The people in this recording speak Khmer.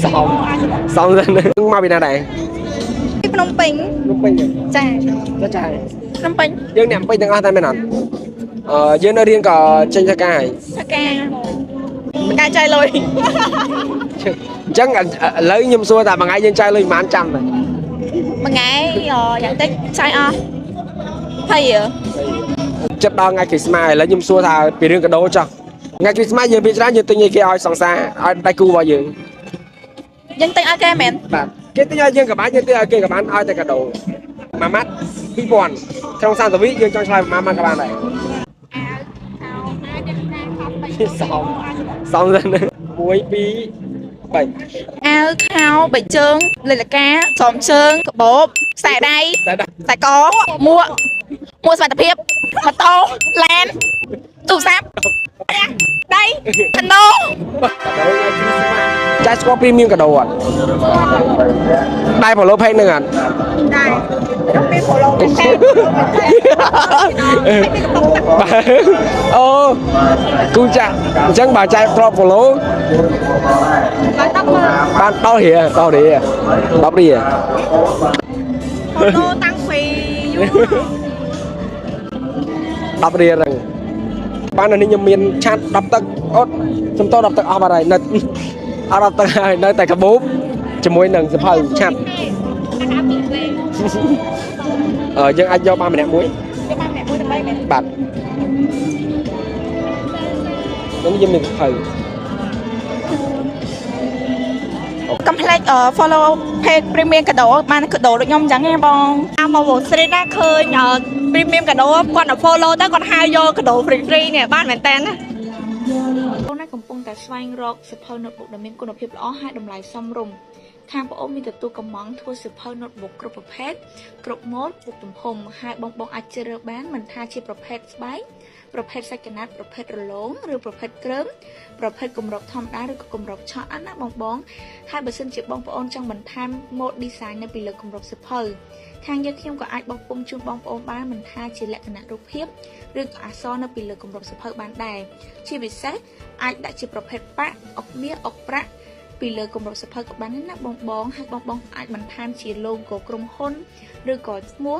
សំសំសិនមកពីណាដែរ? ពីភ្នំពេញ។ ភ្នំពេញ? ចា។ ចាចា ភ្នំពេញ។ យើងអ្នកពេញទាំងអស់តែមែនអត់?អឺយើងនៅរៀនក៏ចេញធ្វើការហើយ? ធ្វើការ ការចាយលុយ។ អញ្ចឹងឥឡូវខ្ញុំសួរថាមួយថ្ងៃយើងចាយលុយប៉ុន្មានចាំដែរ? មួយថ្ងៃយ៉ាងតិចចាយអស់20រៀល។ ចិត្តដល់ថ្ងៃគ្រីស្មាស់ឥឡូវខ្ញុំសួរថាពីរឿងកាដូចោះថ្ងៃគ្រីស្មាស់យើងពីច្រើនយើងទិញឲ្យគេឲ្យសង្សារឲ្យដៃគូរបស់យើង យើងទិញឲ្យគេមែន? បាទគេទិញឲ្យយើងក៏បានយើងទិញឲ្យគេក៏បានឲ្យតែកាដូមួយម៉ាត់2000ក្នុង30វិយើងចង់ឆ្លើយប្រហែលម៉ាត់ក៏បានដែរសំសំសិន1 2 3 អាវខោបីជើងលិលកាស្រោមជើងកាបូបខ្សែដៃ តែដាក់ ខ្សែកមួកមួកសុវត្ថិភាពម៉ូតូឡានទូរស័ព្ទដៃកណ្ដោ កាដូថ្ងៃគ្រីស្មាស់ចាស់ស្គាល់ព្រីមៀមកាដូអត់ដែរ follow page ហ្នឹងអត់? ដែរមាន follow តែ បាទអូគូចាក់អញ្ចឹងបើចែកធ្លាប់ follow បាន10មើល បានដល់រៀលដល់រៀល10រៀល follow តាំងពីយូរ 10រៀលហ្នឹងបានអានេះខ្ញុំមានឆាត់10ទឹកអត់សំត10ទឹកអស់បាត់ហើយនៅអត់10ទឹកហើយនៅតែកាបូបជាមួយនឹងសភៅឆាត់អឺយើងអាចយកបានម្នាក់មួយ យកបានម្នាក់មួយដើម្បីមែន? បាទនេះយើងមានសភៅ កុំភ្លេច follow page Premium កាដូបានកាដូដូចខ្ញុំអញ្ចឹងណាបង តាមមក Wall Street ណាឃើញ Premium កាដូគាត់ទៅ follow ទៅគាត់ហៅយកកាដូ free free នេះបានមែនតើណា។ បងណាកំពុងតែស្វែងរកសៀវភៅ notebook ដែលមានគុណភាពល្អហើយតម្លៃសមរម្យខាងប្អូនមានទទួលកម្ម៉ង់ធ្វើសៀវភៅ notebook គ្រប់ប្រភេទគ្រប់ម៉ូដគ្រប់ទំហំហើយបងបងអាចជ្រើសរើសបានមិនថាជាប្រភេទស្បែកប្រភេទសាច់កណាត់ប្រភេទរលោងឬប្រភេទគ្រើមប្រភេទគម្របធម្មតាឬក៏គម្របឆក់អត់ណាបងបងហើយបើសិនជាបងប្អូនចង់បន្ថែមម៉ូដ design នៅពីលើគម្របសៀវភៅខាងយើងខ្ញុំក៏អាចបោះពុម្ពជូនបងប្អូនបានមិនថាជាលក្ខណៈរូបភាពឬក៏អក្សរនៅពីលើគម្របសៀវភៅបានដែរជាពិសេសអាចដាក់ជាប្រភេទប៉ាក់អុកមាសអុកប្រាក់ពីលើគម្របសៀវភៅក៏បានដែរណាបងបងហើយបងបងអាចបន្ថែមជា logo ក្រុមហ៊ុនឬក៏ឈ្មោះ